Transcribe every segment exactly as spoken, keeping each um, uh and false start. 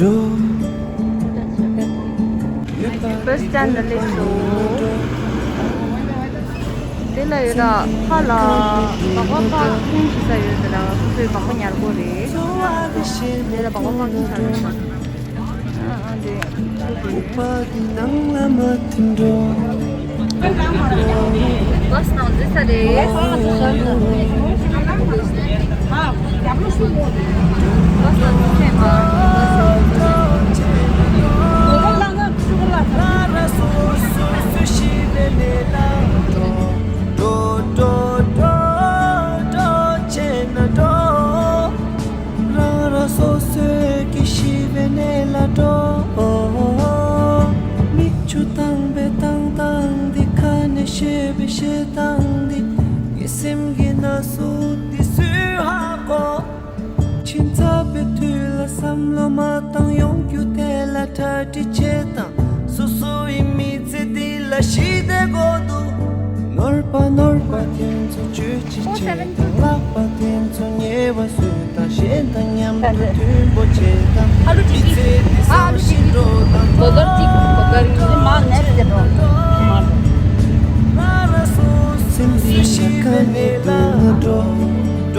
བོད་སི་ཊེན་ལ་སླེབས་སོང་། དེ་ལ་ཡོད་ད། ཕ་ལ་སྦག་སྦག་པར་ཀིང་ཞིག་ས་ཡོད་ད། ལ་སོ་སོའི་སྦག་སྦག་ཉར་དགོས་རེད། དེ་ལ་སྦག་སྦག་པར་ཀིང་ས་རེད། ཨ་ཨ་འདི། བྷ་སི་ནང་འཛུལ་ས་རེད། བྷ་སི་ནང་འཛུལ་ས་རེད། རང་རང་སོ་སོའི་ཀྱི་ཤི་བའི་གནས་ལ་འགྲོ། མིག་ཆུ་བཏང་བའི་བཏང་སྟངས་འདི། ཁ་ནས་བཤད་པའི་བཤད་སྟངས་འདི། ངའི་སེམས་ཀྱི་ན་ཟུག་འདི་སུས་ཧ་གོ། ཕྱི་ཚ་བའི་དུས་ལ་བསམ་བློ་མ་བཏང་ཡོང་རྒྱུ་དེ་ལ་གྲ་སྒྲིག་བྱེད་དང་། སོ་སོ་ཡི་མི་ཚེ་འདི་ལ་ཞི་བདེ་དགོས་འདུག་ནོར་བ་ནོར་བ་དེ་ཚོ་བརྗོད་ཅི་བྱེད་དང་། ལག་པ་དེ་ཚོ་ཉེ་བ་བཟོས་དང་། གཞན་དང་མཉམ་དུ་མཐུན་པོ་བྱེད་དང་། ཨ་ལུ་ཅིག་མི་ཚེ་འདི་ཨ་ཨ་ལུ་བཟང་ཞིང་ཅིག་འགྲོ་དང་། གོ་ལོར་ཅིག་གོ་གར་ཡིན་ཚེ་མ་ནེག་སི་ཌེ་འགྲོ། མ་འགྲོ། སེམས་འདི་ལ་དཀའ་ངལ་འདུག་ན་འགྲོ། འགྲོ་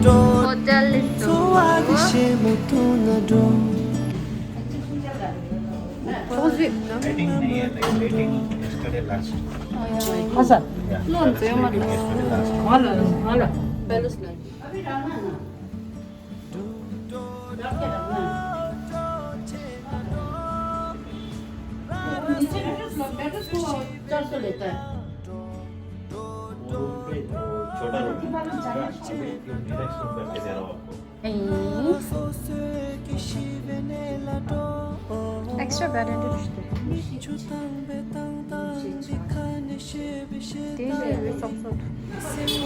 འགྲོ། ཧོ་ཊེལ་ལ་འཚོ་བ་འདི་ཞེ་མོ་འདུག་ན་འགྲོ། ཚོགས་ཞུགས། Waiting नहीं है, like waiting yesterday last. हाँ सर। लोन से हमारे। हाँ ला, हाँ ला। बैलेंस नहीं। अभी डालना है ना। डाल के रखना है। नीचे बैठो, बैठो, इसको चार सौ लेता है। वो रूम पे, वो छोटा रूम है। अभी नेक्स्ट रूम करके दे रहा हूँ आपको। ए। Extra bed and düştü. དེ་ལས་ཙོག་ཙོག་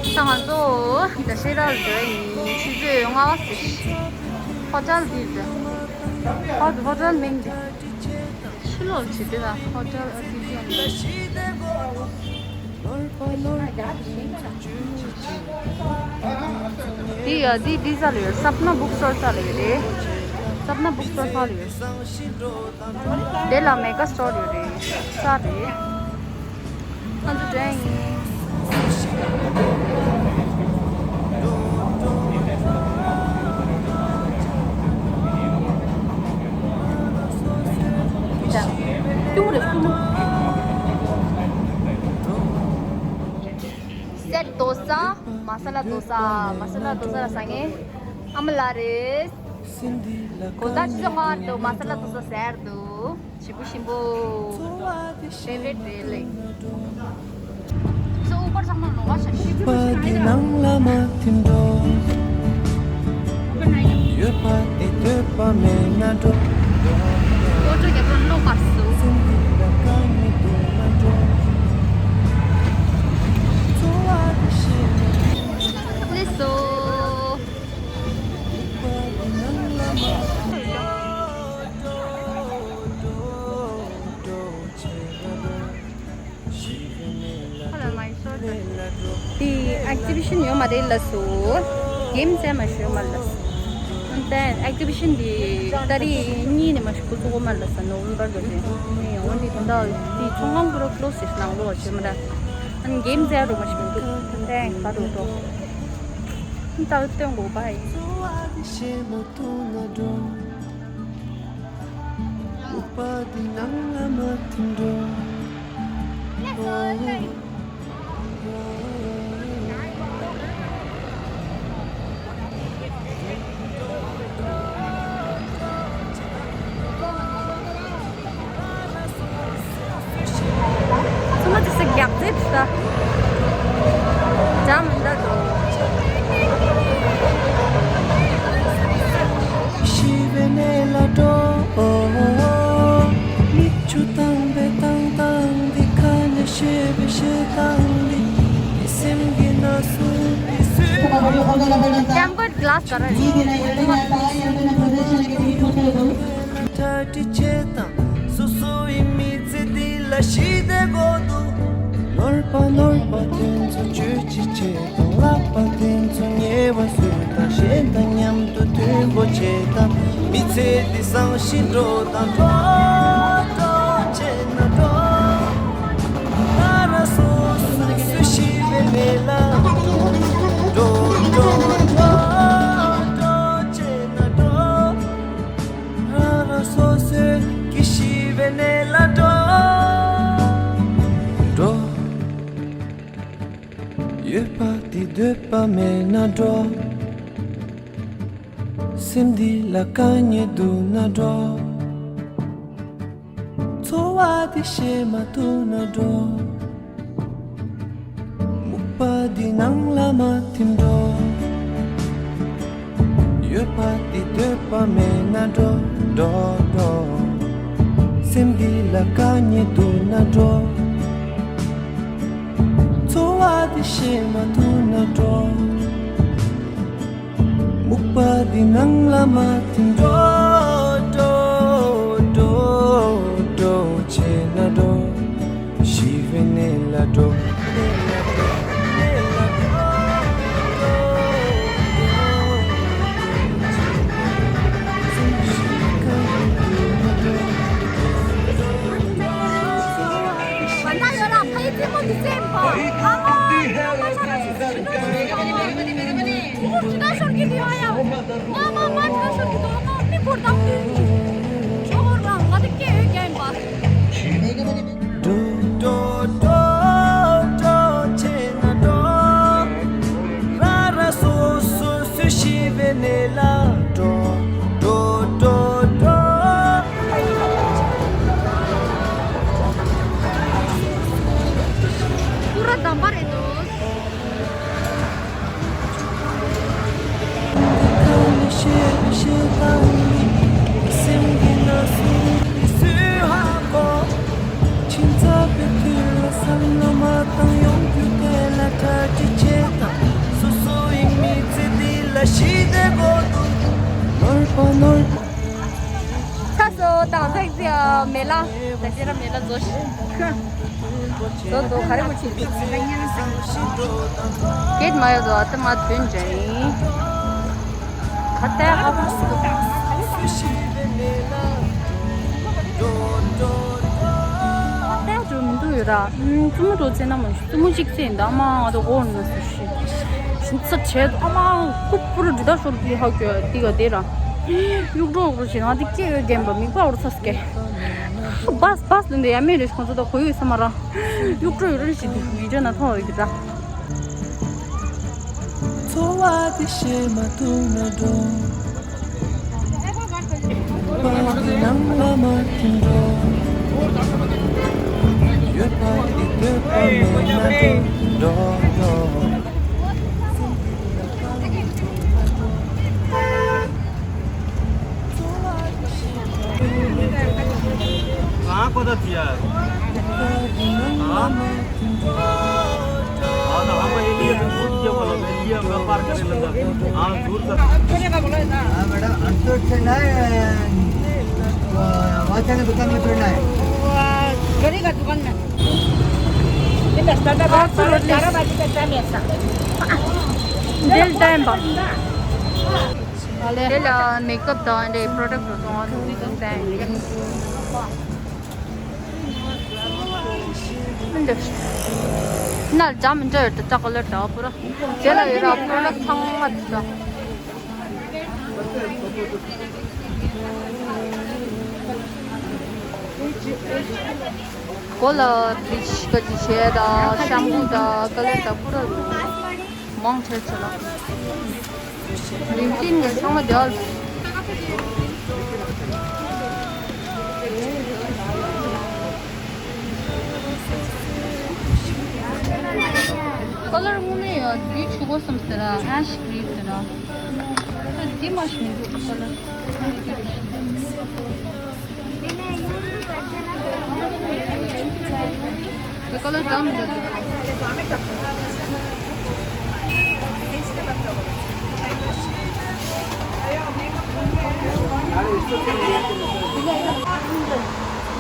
ད་ང་ཚོ་ད་ཤེས་རབ་འགྲོ་ཡིན། ཆུ་ཚོད་ལྔ་པ་ཟིན། ཧོ་ཊེལ་འདི་ཟེར། ཧོ་ཧོ་ཊེལ་མིང་འདི། ཕྱི་ལོགས་བྱེད་དེ་ད་ཧོ་ཊེལ་ཨ་ཏི་ཏི་ཡང་འདི་ཡ་འདི་འདི་ས་ལ་ཡོད། སབ་ན་བུག་སི་ཊོར་ས་ལ་ཡོད་རེད། སབ་ན་བུག་སི་ཊོར་ས་ལ་ཡོད། དེ་ལ་མེ་ག་སི་ཊོར་ཡོད་རེད། ས་རེད། ང་ཚོ་འགྲོ་ཡ་ཡིན། སེཊ་དོ་ས། མ་ས་ལ་དོ་ས། མ་ས་ལ་དོ་ས་ལ་ཟ་ངེ་ཨ་མ་ལ་རེད། གོ་ད་ཆུ་ཚོད་ལྔ་རེད་འདུག་མ་ས་ལ་དོ་ས་ཟེར་འདུག་ཞིམ་པོ་ཞིམ་པོ། ཕེ་ཝ་རེཊ་རེད་ལེ། སོ་ཨུ་པར་ཚང་མ་ལོང་བ་ཤ་ཤི། པ་དེ་ནང་ལ་མ་ཐིམ་འགྲོ། ཡོད་པ་དེ་འདོད་པ་མེད་ན་འགྲོ། ཨོ་ཊོ་རྒྱབ་རོགས་ལོག་པར་སུ། སེམས་འདི་ལ་དཀའ་ངལ་འདུག་ན་འགྲོ། འཚོ་བ་དེ་ཤེས་ན། ལེ་སོ། དེ་ཨེག་ཛི་བི་ཤན་ཡོད་མ་རེད་ལབ་སོང་། གེམ་རྩེད་མ་ཞུ་མ་ལབ་སོང་། དེ་ཨེག་ཛི་བི་ཤན་དེ་ཏ་རིག་གཉིས་ནས་མ་ཞུ་འགོ་ཚུགས་མ་ལབ་སོང་། ནོ་ཝེམ་བར་གྱི་རེད། འོན་ཏེ་དོན་དག་དེ་ཚོང་ཁང་ཁོ་རང་ཀློ་སི་ནང་ལོགས་བྱེད་མ་རེད། ཨ་ནི་གེམ་རྩེད་རུ་མ་ཞུ་འདུག་དེ་ག་རུ་འགྲོ། ད་སྟོན་དགོས་པ་ཡིན། ཚང་མ་ཅིག་སེ་རྒྱག་རྩེད་ད། འཇམ་མི་འདུག་དོ། ཤི་བའི་གནས་ལ་འགྲོ། མིག་ཆུ་བཏང་བའི་བཏང་སྟངས་འདི། ཁ་ནས་བཤད་པའི་བཤད་སྟངས་འདི། མི་སེམས་ཀྱི་ན་ཟུག་འདི་སུས་ཀྱང་གོད་གླ་ས་ར་རེད། གྲ་སྒྲིག་བྱེད་དང་། སོ་སོ་ཡི་མི་ཚེ་འདི་ལ་ཞི་བདེ་དགོས་འདུག་ནོར་བ་ནོར་བ་དེ་ཚོ་བཅོས་ཀྱི་བྱེད་དང་། ལག་པ་དེ་ཚོ་ཉེ་བ་བཟོས་དང་། གཞན་དང་མཉམ་དུ་མཐུན་པོ་བྱེད་དང་། མི་ཚེ་འདི་བཟང་ཞིང་འགྲོ་དང་། འགྲོ་འགྲོ་བྱས་ན་འགྲོ། ང་རང་སོ་སོ་སུ་ཞིག་བའི་མེད་ལ། འགྲོ་འགྲོ་འགྲོ་འགྲོ་བྱས་ན་འགྲོ། ང་རང་སོ་སོའི་གི་ཤི་བའི་གནས་ལ་འགྲོ། འགྲོ། ཡོད་པ་འདི་འདོད་པ་མེད་ན་འགྲོ། སེམས་འདི་ལ་དཀའ་ངལ་འདུག་ན་འགྲོ། འཚོ་བ་འདི་ཤེས་མ་ཐུབ་ན་འགྲོ། སྨུག་པ་འདི་ནང་ལ་མ་ཐིམ་འགྲོ། ཡོད་པ་འདི་འདོད་པ་མེད་ན་འགྲོ། འགྲོ་འགྲོ། སེམས་འདི་ལ་དཀའ་ངལ་འདུག་ན་འགྲོ། འཚོ་བ་འདི་ཤེས་མ་ཐུབ་ན་འགྲོ། སྨུག་པ་འདི་ནང་ལ་མ་ཐིམ་འགྲོ། འགྲོ་འགྲོ་འགྲོ་བྱས་ན་འགྲོ། ཤི་བའི་གནས་ལ་འགྲོ། འགྲོ་འགྲོ་འགྲོ་འགྲོ་བྱས་ན་འགྲོ། རང་རང་སོ་སོ་སུ་ཤི་བའི་གནས་ལ་འགྲོ། འགྲོ་འགྲོ་འགྲོ། སྐུ་ར་དམ་པ་རེད་འདུག་ཚ་སོ་དང་ཚ་ཚ་མེ་ལ། ད་ཅེ་ར་མེ་ལ་ཛོ་ཤི། ཛོ་ཛོ་ག་རེ་གོ་ཆི། སྐད་མ་ཡོད་དོ། ཨ་ཏི་མ་དོན་འདྲ་ཡིན། ཁ་ཏའི་ཧ་པ་སུ། ཁ་ཏའི་འགྲོ་མི་འདུག་ཡོད་ར། ཙུ་མུ་འགྲོ་ཚེ་ན་མ་ཤི། ཙུ་མུ་གཅིག་ཚེ་འདི་ཨ་མ་ང་དང་གོ་ནི་སུ་ཤི། ཞིང་ཚ་བྱས་དོ། ཨ་མ་ཀུ་པུ་རུ་འདི་ད་ཤོར་གི་ཧ་གོ་དི་ག་དེ་ར། གཡུག་འགྲོ་འགྲོ་བྱེད་ན་དེ་སྐད་ཡོད་རྒན་པ་མིག་པ་འོར་ཚ་སྐད། བཱས་བཱས་ལུན་དེ་ཡ་མེད་རེ་ཁོང་ཚོ་ད་གོ་ཡོད་ས་མ་ར། གཡུག་འགྲོ་ཡོད་རེ་ཞིག་དེ་བི་ཌིའོ་ན་མཐོང་ཡོད་ཀྱི་ར། འཚོ་བ་དེ་ཤེས་མ་ཐུབ་ན་འགྲོ། པ་དེ་ནང་ལ་མ་ཐིམ་འགྲོ། ཡོད་པ་དེ་འདོད་པ་མེད་ན་འགྲོ། འགྲོ་འགྲོ། कहाँ को था थिया? हाँ? हाँ, तो हम एरिया में घुस गया, मतलब, एरिया व्यापार करने लगा। हाँ, दूर तक। हाँ, मैडम, अंतोट से ना, अ, वाचा की दुकान में चढ़ना है। गरी का दुकान में। ये दस टका का, बारह बजे का टाइम है ऐसा। दिल टाइम बा। དེ་ལ་མེག་ཨབ་དང་འདྲའི་པྲོ་ཌག་ཊི་རུ་སོང་བ་ཐུག་དུས་དུས་ཙམ་ཡིན། ནར་ཇམ་འདྲ་ཡོད་དེ་ཅོ་ཀོ་ལེཊ་དང་པུ་ར། དེ་ལ་ཡོད་ར་པྲོ་ཌག་ཊི་ཚང་མ་དེ་ད། གོ་ལ་བི་ལི་ཅི་ག་ཅི་བྱས་དང་ཤམ་པུ་དང་ཀ་ལར་དང་པུ་ར་མང་ཆེ་ཆེ་ལ། ལིན་ཅིན་ནས་ཚང་མ་རྒྱག་ཀ་ལར་དངོས་གནས་ཡོད། འདི་ཆུ་གོ་སམ་ཟེར་ར། ཨེ་ཤི་གྷི་རིན་ཟེར་ར། འདི་མ་ཤི་མི་འདུག་ཀ་ལར།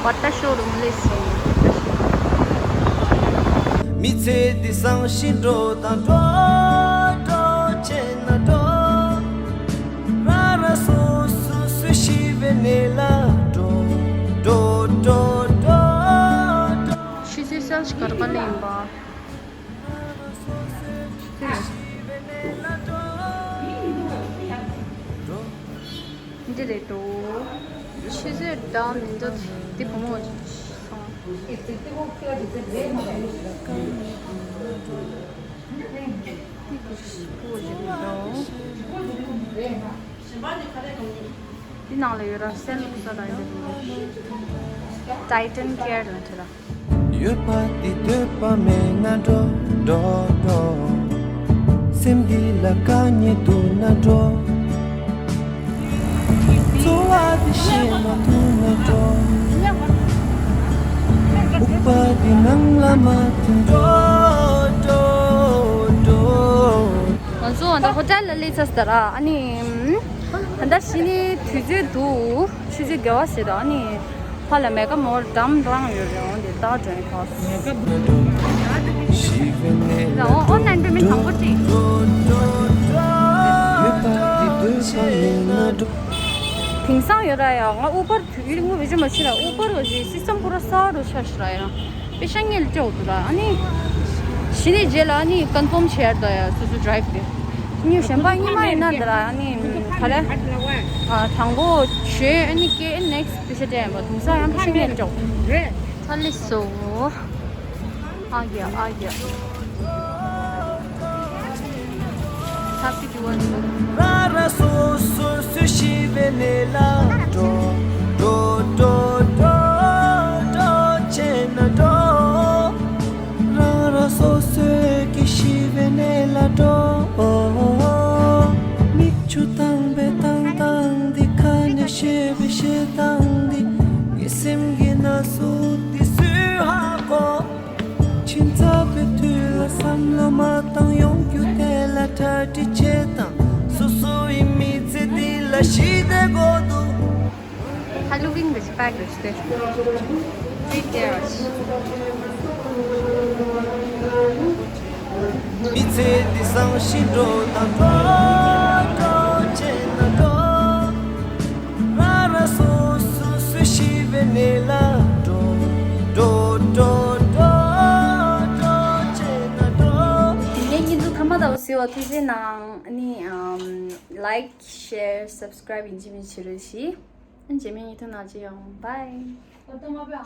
Bata showroom, let's see. མི་ཚེ་འདི་བཟང་ཞིང་འགྲོ་དང་འགྲོ། འགྲོ་བྱས་ན་འགྲོ། རང་རང་སོ་སོ་སུ་ཤི་བའི་གནས་ལ་འགྲོ། འགྲོ་འགྲོ་འགྲོ་འགྲོ། ཤི་ཚེ་སལ་ཞིག་གར་པ་ལེན་པ། འདི་རེད་འགྲོ། ཤི་ཚེ་འདྲ་མི་འདུག་འདི་བུ་མོ་སོང་། འདི་ནང་ལ་ཡོད་ར་སེམས་ཀྱི་ས་དང་འདི་Titan Care ལ་ཁྲིད་ར། ཡོད་པ་འདི་འདོད་པ་མེད་ན་འགྲོ་འགྲོ་འགྲོ། སེམས་འདི་ལ་དཀའ་ངལ་འདུག་ན་འགྲོ། འཚོ་བ་འདི་ཤེས་མ་ཐུབ་ན་འགྲོ། འུག་པ་འདི་ནང་ལ་མ་ཐོན་འགྲོ་འགྲོ་འགྲོ། ང་ཚོ་ད་ཧོ་ཊེལ་ལ་སླེབས་ཚར་ད་ར། ཨ་ནི་ད་ལྟ་ཕྱི་ནས་དུས་ཚོད་འདུག་ཆུ་ཚོད་བརྒྱད་པ་ཟེར་དང་ཨ་ནི་ཕ་ལ་མེ་ཀ་མོར་འགྲམ་རང་ཡོད་རེད། འོ་འདི་ད་ཌོན་ཁོ་ས་ཨོ་ཨོ་ནན་པེ་མི་དང་པོ་ཅིག་དེང་སང་ཡོད་ར་ཡ། ང་ཨུ་བར་དུས་ཡུན་ངུ་བེད་སྤྱོད་མ་བྱེད་ལ། ཨུ་བར་བ་ཞིག་སི་སི་ཊམ་པུ་ར་གསར་རུ་ཆགས་ཤི་ར་ཡ། པེ་ཤ་ངེལ་ལ་ལྕོག་འདུག་ར། ཨ་ནི་གཞི་ནས་རྗེས་ལ་ཨ་ནི་ཀོན་ཕོམ་བྱེད་ཡར་དོ་ཡ་སོ་སོ་ཌ་རའིབ་དེ། ཉིན་གཞན་པ་ཉི་མ་ཡིན་ན་འདི་ར་ཨ་ནི་ག་རེ། ཨ་དང་པོ་བྱོས་ཨ་ནི་ཀེ་ནེག་སི་པེ་ཤ་སྤྲད་ཡིན་པ། དེང་སང་ཡང་པེ་ཤ་ངེལ་ལ་ལྕོག་རེད། ཐ་ལི་སོ། ཨ་གྱ་ཨ་གྱ། Happy Diwali. རང་རང་སོ་སོ་སུ་ཤི་བའི་གནས་ལ་འགྲོ། འགྲོ་འགྲོ་འགྲོ་འགྲོ་བྱས་ན་འགྲོ། རང་རང་སོ་སོའི་ཀྱི་ཤི་བའི་གནས་ལ་འགྲོ། མིག་ཆུ་བཏང་བའི་བཏང་བཏང་འདི། ཁ་ནས་བཤད་པའི་བཤད་སྟངས་འདི། ངའི་སེམས་ཀྱི་ན་ཟུག་འདི་སུས་ཧ་གོ། ཁྱིམ་ཚང་གི་དུས་ལ་བསམ་བློ་མ་བཏང་། ཡོང་རྒྱུ་དེ་ལ་གྲ་སྒྲིག་བྱེད་དང་། སོ་སོ་ཡི་མི་ཚེ་འདི་ལ་ཞི་བདེ་དགོས་འདུག Halloween གི་པེག་རེད་དེ། Take care. མི་ཚེ་འདི་བཟང་ཞིང་འགྲོ་དང་འགྲོ། འགྲོ་བྱས་ན་འགྲོ། རང་རང་སོ་སོ་སུ་ཤི་བའི་གནས་ལ་འགྲོ། འགྲོ་འགྲོ་འགྲོ་འགྲོ་བྱས་ན་འགྲོ། ངའི་སྐྱིད་སྡུག་ཐ་མ་དང་སུའོ་ཐུགས་རྗེ་གནང་། ཨ་ནི་ཨམ་like, share, subscribe ཡིན་གཅིག་མིན་གཅིག་བྱེད་རོགས་གྱིས། ཨ་ནི་རྗེས་མའི་ཉིན་ཐོ་ནང་མཇལ་ཡོང་། Bye.